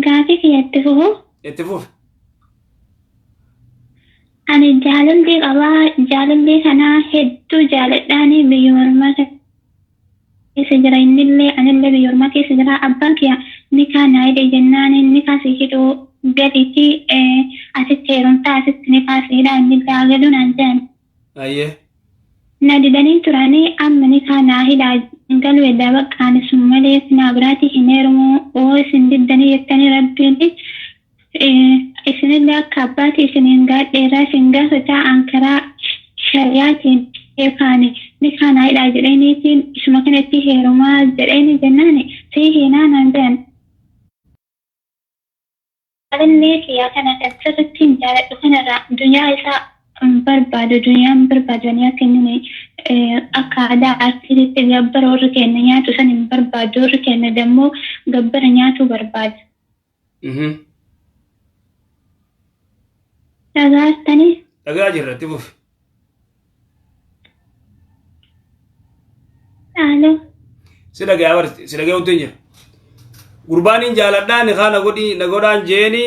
Gaafii kiyya itti fufu. Itti fufi. Ani jaalallee qabaa. Jaalallee kanaa hedduu jaaladhaani biyya ormaa keessa jira innillee anillee biyya ormaa keessa jira. Abbaan kiyya nikaa naa hidhe jennaan nikaa si hidhuu gaditti asitti heerumtaa asitti nikaa si hidhaa innillee haa galuu naan jedhan. Ayyee. Na didanii turanii amma nikaa naa hidhaa galuu eddaa bakka ani sun malee naa biraatti hin heerumu oo isin diddanii jettanii rabbiin isinillee akka abbaatti isiniin gaadheerraa isin gaafataa an karaa shari'aatiin beekaani nikaa naa hidhaa jedheeniitiin isuma kanatti heerumaa jedheeni jennaani sii hiinaa naan jedhan. Jaalallee kiyyaa kana kan sirriitti hin jaaladhu kanarraa dunyaa isaa hin barbaadu dunyaa hin barbaadu ani akka inni akka aadaa artiitti gabbara warri keenya nyaatu san hin barbaadu warri keenya dammoo gabbara nyaatuu barbaada. Dhagaartanii? Dhagaa jirra itti fufi. Alo. Si dhagayaa bar si dhagaya utuu hin jira. Gurbaan hin jaaladhaa ni kaana godhii na godhaan jeeni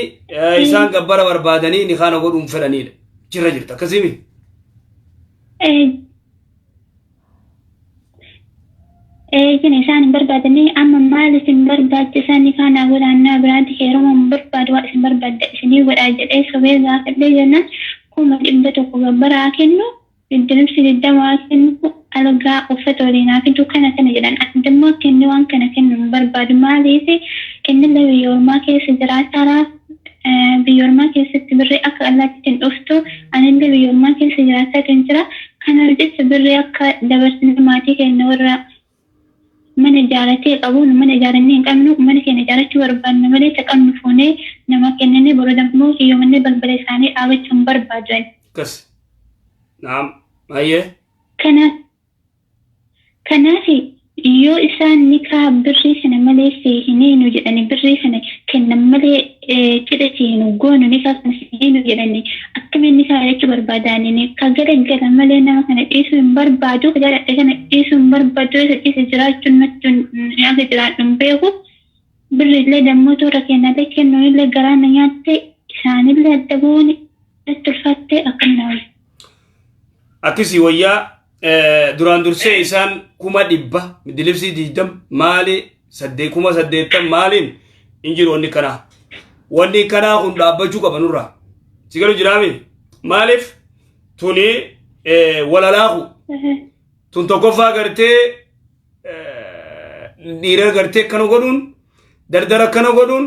isaan gabbara barbaadanii ni kaana godhuun fedhaniidha. Jirra jirta akkasii Eeyyeen isaan hin barbaadanii amma maal isin barbaachisa ni kaana godhaan naa biraatti heeruma hin barbaadu waa isin barbaadda isinii godhaa jedhee sobee gaafadhee jennaan 100,000 gabbara haa kennu diddirimsi 20 haa kennu algaa uffata waliin haa fidu kana kana jedhan ani immoo akka inni waan kana kennu hin barbaadu maaliif innillee biyya ormaa keessa jiraataara biyya ormaa keessatti birrii akka allaattiitti hin dhuftu anillee biyya ormaa keessa jiraachaa kan jira Kanaaf jecha birrii akka dabarsinee maatii keenya warra mana ijaaratee qabu nu mana ijaarannee hin qabnu mana keenya ijaarachuu barbaanna malee ta qabnu fuunee namaa kenninee boru dammoo hiyyoomannee balbala isaanii dhaabachuu hin barbaadu ani. Akkas. Naam. Hayyee. Kanaaf Kanaaf yoo isaan nikaa birrii kana malee sii hin hiinu jedhani birrii kana kennan malee cidha sii hin goonu nikaa kana sii hin hiinu jedhani akkamiin nikaa jechuu barbaadaani ka gala gala malee nama kana dhiisuu hin barbaadu ka jaaladhe kana dhiisuu hin barbaadu isa dhiise jiraachuun natti akka jiraadhu hin beeku birriillee dammoo toora kennallee kennuunillee garaa na nyaatte isaanillee adda bu'uun natti ulfaatte akkam na wayya. Akkasii wayyaa duraan dursee isaan 100,000 midilibsii 20 maali saddeet 80,000 maaliin hin jiru wanni kanaa. Wanni kanaa kun dhaabbachuu qaba nurraa. Si galu jiraami? Maaliif tuni walalaaku tun tokkoffaa gartee dhiira gartee akkana godhuun dardara akkana godhuun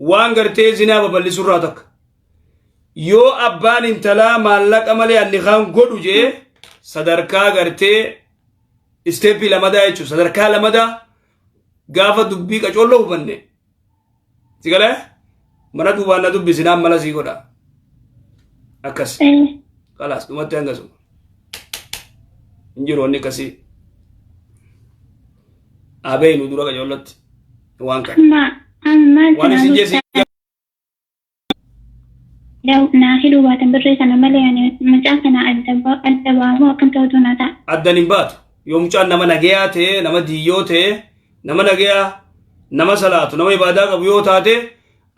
waan gartee zinaa babal'isurraa takka. Yoo abbaan intalaa maallaqa malee anni kaan godhu jee sadarkaa gartee isteeppii lamadaa jechuun sadarkaa lamadaa gaafa dubbii qacolloo hubanne si galee mana duubaan na dubbisi naan mala sii godha akkas kalaas dhumatti hangasuma hin jiru wanni akkasii abeenu dura qacollotti waan kana Amma amma waan isin jee si Naa hidhuu baatan birrii kana malee ani mucaa kana adda adda baamu akkam ta'utu naa ta'a. Addan hin baatu. Yoo mucaan nama nagayaa ta'e, nama diyyoo ta'e, nama nagayaa, nama salaatu, nama ibaadaa qabu yoo taate,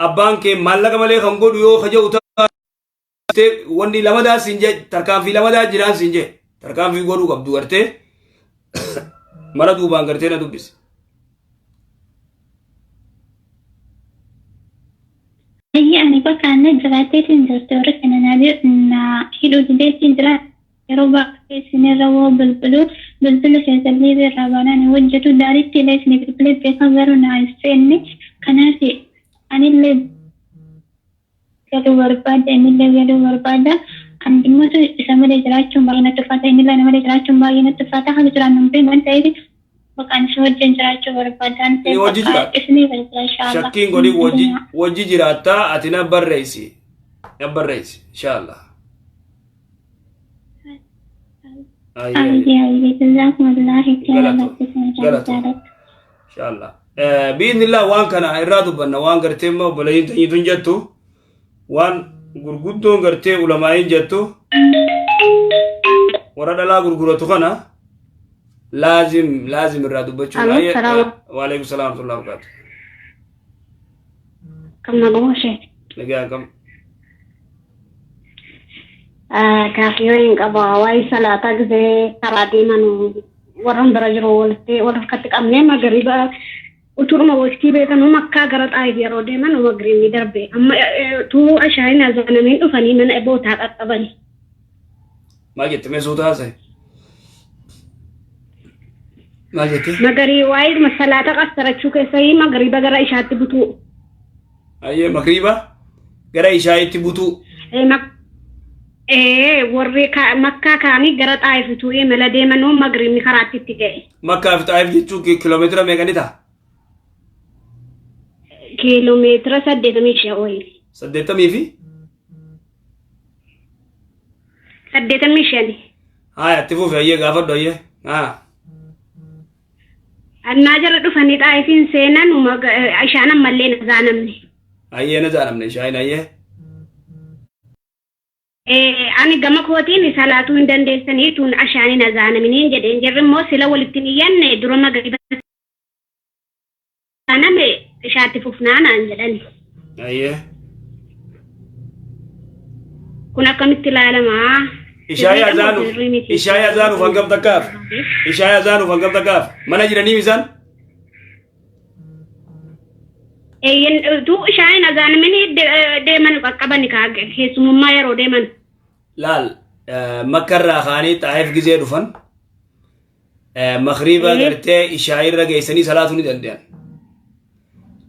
abbaan kee maallaqa malee kan godhu yoo kaja'u taate, wanni lamadaa siin jee, tarkaanfii lamadaa jiraan siin jee, tarkaanfii godhuu qabdu gartee mana duubaan gartee na dubbisi. Ayyee ani bakka anna jiraatteetiin jirti warri kana na hidhuu dideetiin jira yeroo baay'ee isinirra woo bilbiluu bilbila keessan liivii irraa baanaan hin hojjetu daaritti illee isinii bilbilee beekaa garuu naa hin seenne kanaaf anillee galuu barbaada innillee galuu barbaada ani dhimmoota isa malee jiraachuun baay'ee natti ulfaata innillee ana malee jiraachuun baay'ee natti ulfaata haga jiraannu hin beeknu waan ta'eef Bakka ani si wajjin jiraachuu barbaadan Inni wajji jiraata. isinii bilbila inshaallah. Shakkiin godhi wajji wajji jiraattaa ati na barreessi. Na barreessi inshaallah. Ayyee. Ayyee ayyee jazaakumallaahi khairan Galatu. rabbi isin irraa Galatu. jaalatu. Inshaallah. Biiznillah waan kana irraa dubbanna waan gartee immoo obboleeyyiin tanyituun jettu waan gurguddoon gartee ulamaa'iin jettu warra dhalaa gurguratu kana laazim laazim irraa dubbachuu Alo, salaam. Waalaikum salaam warahmatullahi wabarakatuh. Kam naguma ishee. Nagaa kam. Gaaffii wayiin qaba. Waa'ee salaataa gisee karaa deeman warran bira jiru walitti wal harkatti qabnee magariiba utuuruma waqtii beekanuu makkaa gara xaayif yeroo deeman magariibni darbe. Amma utuu ashaayin azaanamiin dhufanii mana bootaa qaqqabani. Maal jette mee suuta haasa'e? Maal jette? Magarii waa'ee salaata qassarachuu keessaa magariiba gara ishaatti butuu. Ayyee magriiba gara ishaa'itti butuu. Warri makkaa kaanii gara xaayif utuu imala deemanuu magariibni karaatti itti ga'e. Makkaa fi xaayif jechuun kiiloomeetira meeqa ni ta'a? Kiiloomeetira 85 wayii. 80 fi? 85. Haa itti fufi ayyee gaafadhu ayyee. Haa. Annaa jala dhufanii xaayifiin seenan ishaan ammallee na zaanamne. Ayyee na zaanamne ishaayin ayyee. Ani gama kootiin salaatuu hin dandeessanii tun ashaanii na zaanaminiin jedheen jirri immoo sila walitti hin iyyanne dura magariiba zaaname ishaatti fufnaa naan jedhani. Ayyee. Kun akkamitti ilaalamaa? Ishaayii azaanuuf ishaayii azaanuuf hangam takkaaf? Ishaayii azaanuuf hangam takkaaf? Mana jiranii isaan? Utuu ishaayin azaanamini deeman qaqqabani keessumummaa yeroo deeman. Laal makkarraa kaanii xaayif gizee dhufan makriiba gartee ishaayirra geessanii salaatuu ni danda'an.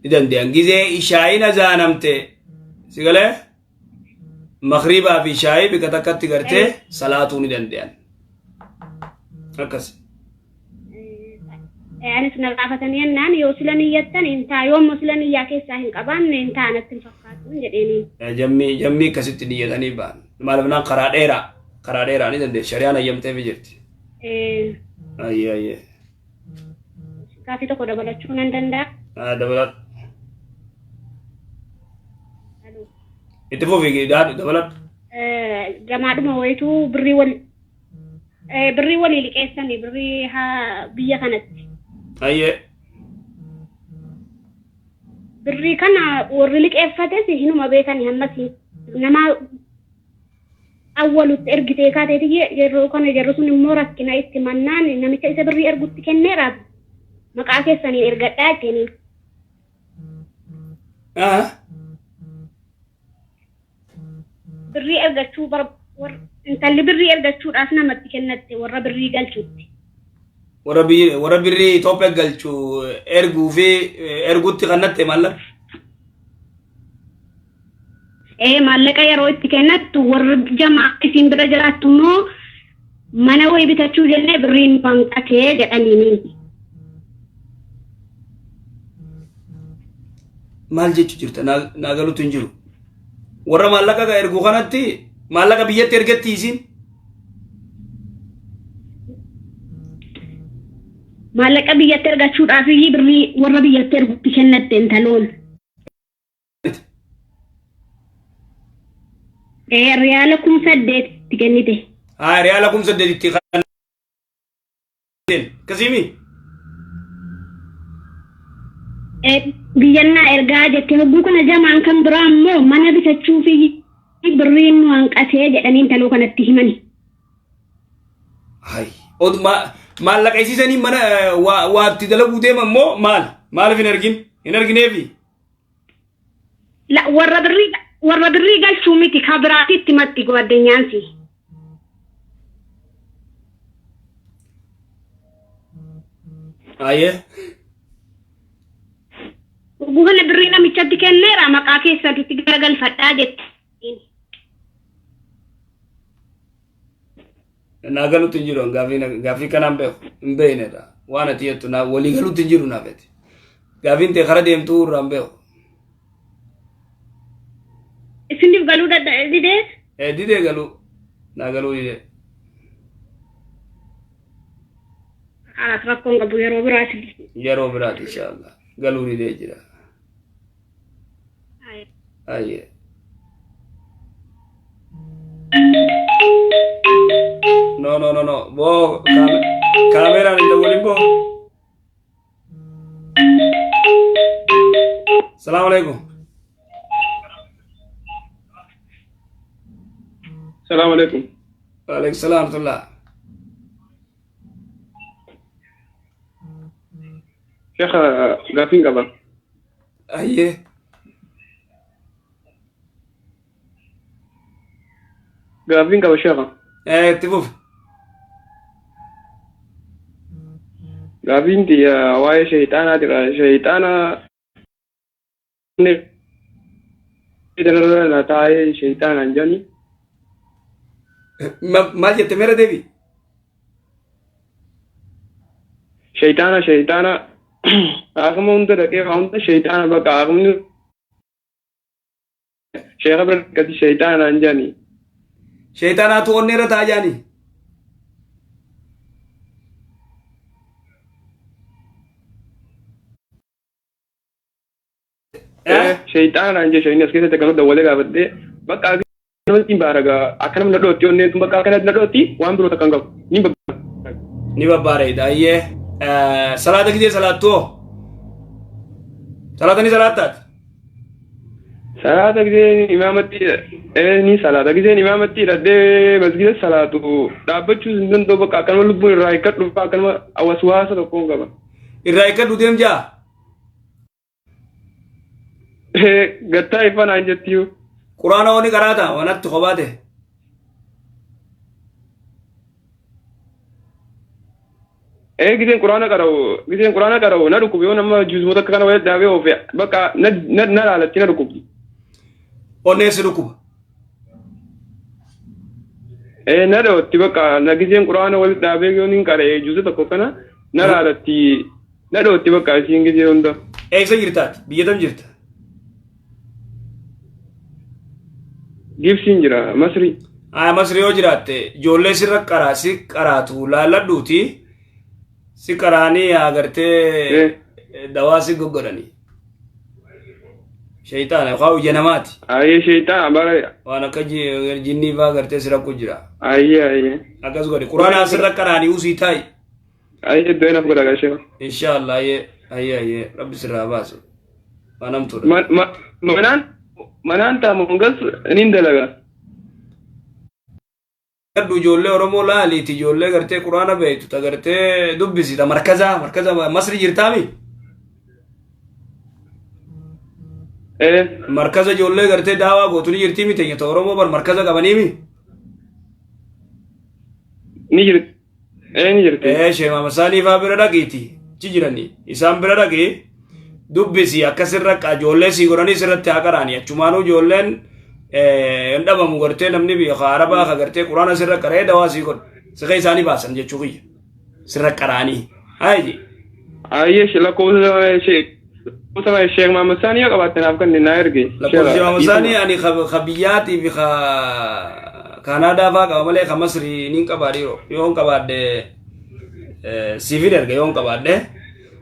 Ni danda'an. Gizee ishaayin azaanamte si galee makriibaa fi ishaayii bika takkatti gartee salaatuu ni danda'an. Akkas. Anis na gaafatanii jennaan yoo sila niyyattan hin taa yoo immoo sila niyyaa keessaa hin qabaanne hin taa natti hin fakkaatu jedheeniin. Jammii jammii akkasitti niyyatanii ba'an. Maaliif naan karaa dheeraa karaa dheeraa ni dandeessi. Shari'aan hayyamteefi jirti. Ayyee ayyee. Gaaffii tokko dabalachuu nan danda'a. Dabaladhu. Itti fufi dabaladhu. Jamaadhuma wayituu birrii wal birrii walii liqeessanii birrii biyya kanatti. Ayyee. Birrii kana warri liqeeffates hinuma beekani hammas nama awwalutti ergitee kaateeti yeroo kana yeroo sun immoo rakkina itti mannaan namicha isa birrii ergutti kenneera maqaa keessaniin ergadhaa jetteeni. Birrii ergachuu intalli birrii ergachuudhaaf namatti kennatte warra birrii galchuutti. Warra birrii Itoophiyaa galchu erguu fi ergutti kennatte maallaqa? Maallaqa yeroo itti kennattu warri jamaa isiin bira jiraattu immoo mana wayii bitachuu jennee birriin hanqatee jedhaniini. Maal jechuu jirta naa galuutu hin jiru. Warra maallaqa ergu kanatti maallaqa biyyatti ergatti isiin. Maallaqa biyyatti ergachuudhaaf birrii warra biyyatti ergutti kennatte intaloon. Riyaala 8,000 kennite. Haa riyaala 8,000 kanneen akkasiimi. Biyyannaa ergaa jettee hogguu kana jamaan kan biraa immoo mana bitachuu fi birriin nu hanqatee jedhanii intaloo kanatti himani. Hai. Maallaqa isiisanii mana waatti dalaguu deeman moo maal? Maaliif hin ergin? Hin ergineefi? Warra birrii galchuu miti ka biraatitti matti gwaddinyaansi. Ayyee. Hogguu kana birrii namichatti kenneera maqaa keessatti garagalfadhaa jette. Naa galuutti hin jiru gaaffii kanaan beeku hin beeknedha. Waan ati jettu naa walii galuutti hin jiru naafeti. Gaaffiin ta'e kara deemtuu irraa hin beeku. Isiniif galuu didee? Didee galuu naa galuu didee. Rakkoon qabu yeroo biraati. Yeroo biraati inshaallah galuu didee jira. Ayyee. No no no no boo kaameraan hin dawwalin boo. Salaamu alaikum. Salaamu alaikum. Waalaikum salaam warahmatullah. Sheekha gaafiin qaba. Ayyee. Gaafiin qaba sheekha. Itti fufi. Gaafiin tiyya waa'ee sheeyxaanaatidha. Sheeyxaana na taa'ee sheeyxaanaan jedhani. Maal jette meera deebi? Sheeyxaana sheeyxaana akkuma hunda dhaqee waa hunda sheeyxaana bakka akkumni sheekha bira dhaqati sheeyxaanaan jedhani. Sheeyxaanaatu onnee irra taa'aa jedhani. Sheeyxaanaan jee sheeyni as keessatti akkanuma dawwalee gaafadhee bakka akkanumatti hin baaraga akka namni nadhootti onneen tun bakka akkanatti nadhootti waan biroo takka hin qabu ni babbaaraga. Ni babbaareedha ayyee. Salaata gizee salaattu hoo? Salaata ni salaattaati? Salaata gizeen imaamatti ni salaata gizeen imaamatti hidhadhee masgida salaatu dhaabbachuu hin danda'u bakka akkanuma lubbuun irraa hiikkadhu akkanuma waswaasa tokkoon qaba. Irraa hiikkadhu deem jaa? Gattaa ifa naan jettiyu. Quraana hoo ni qaraata wanatti kophaa ta'e. Ee giseen quraana qara'u giseen quraana qara'u na dhukkubi yoo nama juuzmoota akka kana walitti dhaabee oofe bakka na na na laalatti na dhukkubdi. Onneen si dhukkuba. Ee na dhootti bakka na giseen quraana walitti dhaabee yoo nin qara'e juuza tokko kana na laalatti Na dhootti bakka isiin gizee hunda. Eessa jirtaati? Biyya tam jirta? Gibsiin jira Masrii. Aya Masri yoo jiraatte ijoollee sirra qaraa si qaraatu laalladhuuti si qaraanii agartee dawaa si goggodhanii. Shayxaana yookaan ija namaati. Ayyee shayxaana bara. Waan akka jinnii fa'aa gartee si rakku jira. Ayyee ayyee. Akkas godhi. Quraana asirra qaraanii usii taa'i. Ayyee iddoo naaf godha gaashee. Inshallah ayyee ayyee ayyee rabbi sirraa baasu. Waan hamtuudha. Manaan manaan taamu gas nin dalaga. Gaddu ijoollee Oromoo laaliiti ijoollee gartee quraana beektu ta gartee dubbisi ta markazaa markaza Masri jirtaami. Ee. Markaza ijoollee gartee daawaa gootu ni jirtii miti ta Oromoo bar markaza qabaniimi. Ni jirti. Ee ni jirti. Ee sheema masaanii faa bira dhaqiiti achi jiranii isaan bira dhaqi dubbisi akka sirra ijoollee sii godhanii sirratti haa qaraani achumaanuu ijoolleen hin dhabamu gartee namni biyya ka arabaa ka gartee quraana sirra qaree dawaa sii godhu siqa isaanii baasan jechuu kiyya sirra qaraanii haayiji. Ayyee lakkoofsa lakkoofsa Sheekh Mahammad Saanii yoo qabaatte naaf kenni naa ergi. Lakkoofsa Sheekh Mahammad Saanii ani ka biyyaatii fi ka Kaanaadaa faa qaba malee ka Masrii niin qabaa dhiiroo. Yoon qabaadhe siifin erga yoon qabaadhe.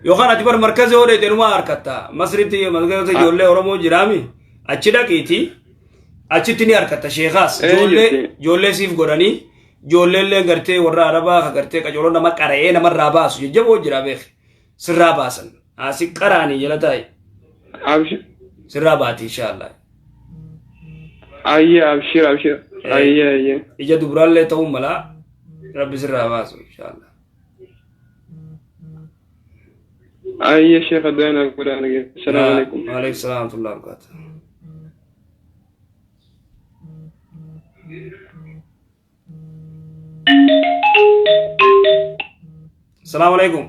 Yookaan ati bar markaza yoo dheete numaa harkatta. Masritti markaza ijoollee Oromoo jiraami. Achi dhaqiiti. Achitti ni harkatta sheekaas. Ijoollee ijoollee siif godhanii ijoollee gartee warra Arabaa ka gartee qacoloo nama qara'ee namarraa baasu jajjaboo jira beeki. Sirraa baasan. Asi qaraanii jala taa'i. Abshir. Sirraa baati inshaallah. Ayyee abshir abshir. Ayyee ayyee. Ija dubraallee ta'uu mala rabbi sirraa baasu inshaallah. Ayyee sheekh Addaana godhaa nagee. Assalaamu alaikum. Waalaikum salaam wa rahmatullahi wa barakatuh. Assalamu alaikum.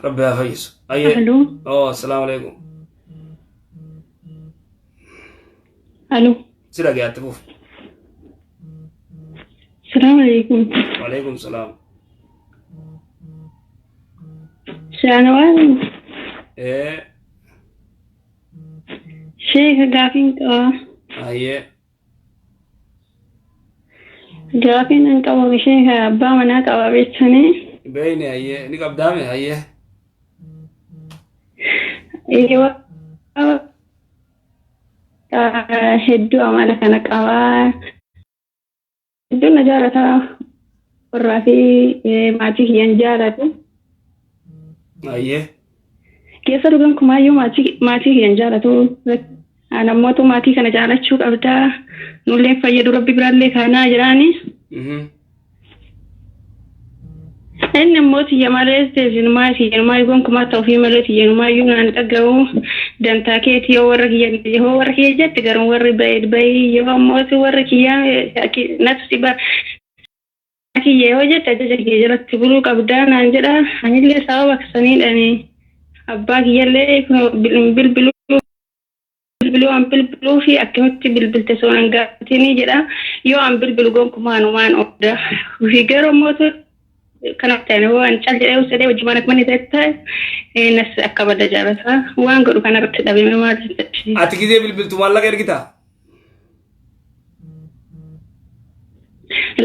Rabbi haa fayyisu. Ayyee. Aloo. Oh, assalamu alaikum. Aloo. Si dhagayaatti fuuf. Salaamu alaikum. Waalaikum salaam. Shaanawaan Eh, sheeka gaafiin qaba. Ayyee. Gaafiin an qabu sheeka abbaa manaa qaba beektanii. Beeyne ayyee ni qabdaame ayyee. Yoo hedduu amala kana qabaa. Hedduu na jaalata warraa fi maatii kiyyan jaalatu. Ayyee. Keessa dhugan kumaayyuu maatii kiyyan jaalatu. Namoota maatii kana jaalachuu qabdaa. Nullee fayyadu rabbi biraallee kaanaa jiraani. Inni immoo tiyya malee tiyyanumaa tiyyanumaa gonkumaa ta'uu fi malee tiyyanumaa iyyuu naan dhaga'u. Dantaa keetii yoo warra kiyya yoo warra kiyya jette garuu warri bahee yoo ammoo warra kiyya natu si ba kiyya yoo jette ajaja kiyya jalatti buluu qabdaa naan jedha. Anillee sababa saniidhaan abbaa kiyyallee bilbiluu bilbiluu an bilbiluu fi akkamitti bilbilte soon gaafatinii jedha. Yoo an bilbilu gonkumaa numaan oolda. Fi garuu immoo kana ta'e waan cal jedhee uffadhee hojii mana mana ta'e nas akka bada jaalata waan godhu kanarratti dhabame maal jechuudha. Ati gizee bilbiltu maallaqa ergitaa?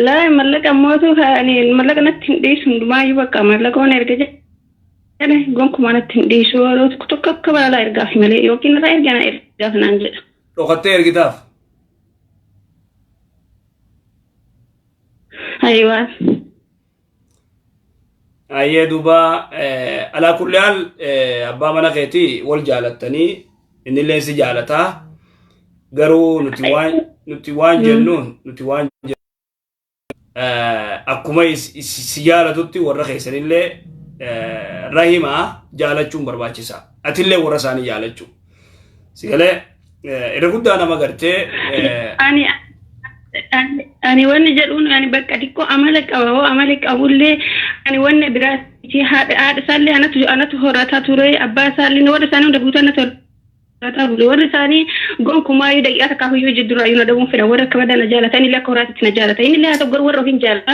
Laa mallaqa mootu ani mallaqa natti hin dhiisu hundumaayyuu bakka mallaqa waan erga jedhe gonkumaa natti hin dhiisu yeroo tokko tokko akka balaa ergaaf malee yookiin irraa erga na ergaaf naan jedha. Dhokattee ergitaaf? Ayiwaa. Ayyee duuba alaa kulli haal abbaa mana keetii wal jaalattanii innillee si jaalataa garuu nuti waan jennuun nuti waan akkuma si jaalatutti warra keessanillee rahimaa jaalachuun barbaachisaa atillee warra isaanii jaalachuu si galee irra guddaa nama gartee Ani wanni jedhuun ani bakka xiqqoo amala qaba hoo amala qabullee ani wanni biraati haadha isaallee anatu horataa ture abbaa isaallee warra isaanii hunda guutuu anatu horataa ture warri isaanii gonkumaayyuu daqiiqaa takkaaf iyyuu jidduraayyuu na dhabuun fedha warra akka badaa na jaalatan illee akka horaatitti na jaalata inni illee haa ta'u garuu warra ofiin jaalata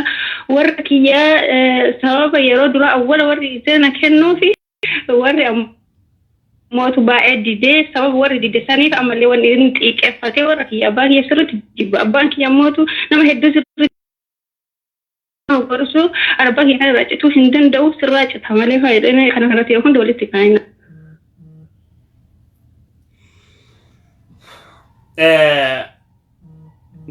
warra kiyyaa sababa yeroo duraa awwala warri na kennuufi warri mootu baay'ee didee sababa warri dide saniif ammallee wanni inni xiiqeffatee warra kiyya abbaan kiyya sirriitti jibba abbaan kiyya mootu nama hedduu sirriitti gorsu abbaa kiyya kana irraa cituu hin danda'u sirraa cita malee faayidaan kana kanatti yeroo hunda walitti kaa'ina.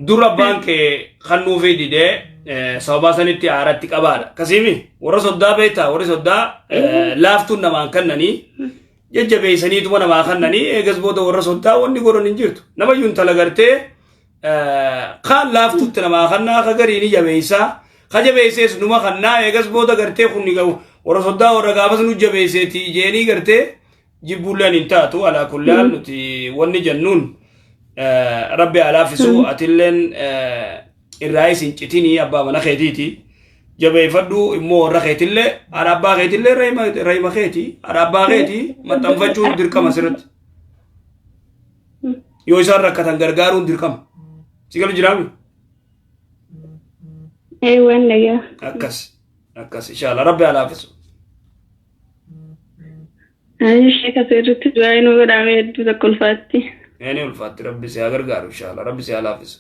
Dura abbaan kee kan nuufii didee sababaa sanitti aaratti qabaadha. Kasiimi warra soddaa beektaa warri soddaa laaftuun namaan kannanii jajjabeessaniituma namaa kannanii eegas booda warra soddaa wanni godhan hin jirtu. Nama iyyuu intala gartee kaan laaftutti namaa kannaa ka garii ni jabeessaa ka jabeessees numa kannaa eegas booda gartee kun ni gahu warra soddaa warra gaafas nu jabeesseeti jeenii gartee jibbuulleen hin taatu alaa kulli haal nuti wanni jennuun rabbi haa laaffisu atilleen irraa isin citinii abbaa mana keetiiti jabeeffadhu immoo warra keetillee haadha abbaa keetillee rahima keeti haadha abbaa keeti maxxanfachuun dirqama sirritti yoo isaan rakkatan gargaaruun dirqama si galu jiraami Eewwan dhagaa. Akkas akkas inshallah rabbi haa laaffisu. Ishee kasirritti du'aa nu godhame hedduu tokko ulfaatti. Ni ulfaatti rabbi si haa gargaaru inshallah rabbi si haa laaffisu.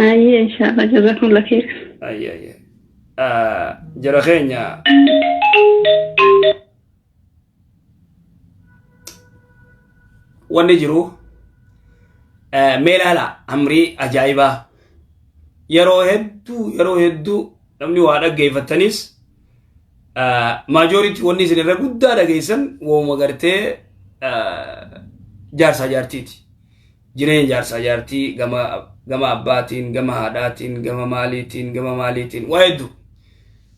Ayyee inshallah jazakumullah khair. Ayyee ayyee. Jara keenya wanni jiru mee ilaala amrii ajaa'ibaa yeroo hedduu yeroo hedduu namni waa dhaggeeffattanis maajooritii wanni isin irra guddaa dhageessan wooma gartee jaarsaa jaartiiti. Jireenya jaarsaa jaartii gama gama abbaatiin gama haadhaatiin gama maaliitiin gama maaliitiin waa hedduu.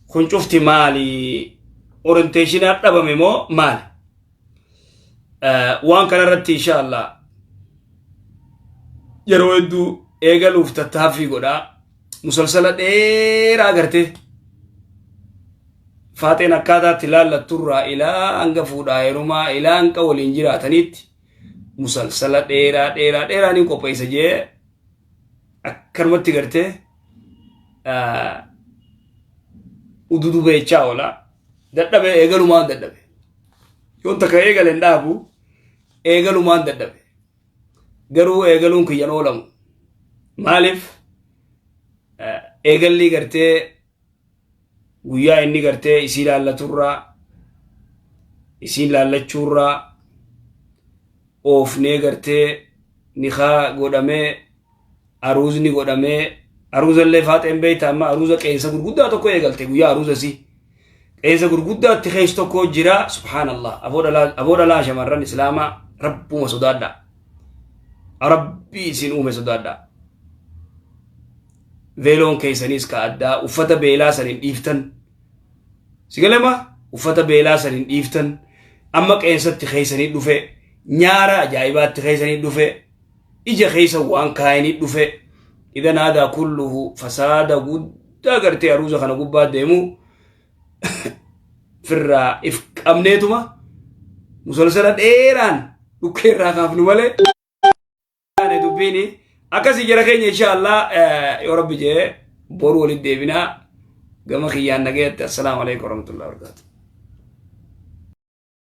Kun cufti maali? Orienteeshinaa dhabame moo maali? Waan kanarratti insha Allah yeroo hedduu eegaluuf tattaaffii godhaa. Musalsala dheeraa gartee faaxeen akkaataatti ilaallatturraa ilaa hanga fuudhaa heerumaa ilaa hanga waliin jiraataniitti musalsala dheeraa dheeraa dheeraa ni qopheessa jee akkanumatti gartee ududubeechaa oola. Dadhabe eegalumaan dadhabe. Yoon takka eegale hin dhaabu eegalumaan dadhabe. Garuu eegaluun kiyyan oolamu. Maaliif eegallii gartee guyyaa inni gartee isii laallaturraa isiin laallachuurraa oofnee gartee nikaa godhamee aruuzni godhamee aruuzallee faaxeen beekta amma aruuza qeensa gurguddaa tokko eegalte guyyaa aruuza isii. Qeensa gurguddaatti keessa tokko jira. Subhaanallah, aboo dhalaa shamarran islaamaa, rabbuma sodaadha. Rabbii isin uume sodaadha. Veeloon keessaniis ka addaa, uffata beelaa san hin dhiiftan. Sigalema uffata beelaa san hin dhiiftan. Amma qeensatti keessanii dhufe, nyaara ajaa'ibaatti keessanii dhufe, ija keessa waan kaayanii dhufe. Idan haadaa kulluhu fasaada guddaa gartee aruuza kana gubbaa deemu firraa if qabneetuma musalsala dheeraan dhukkee irraa kaafnu malee. Dubbiini akkasii jara keenya. Insha Allah, yoo rabbi jee, boru walitti deebinaa. Gama kiyyaan nagayatti. Assalaamu alaikum warahmatullahi wabarakatuh.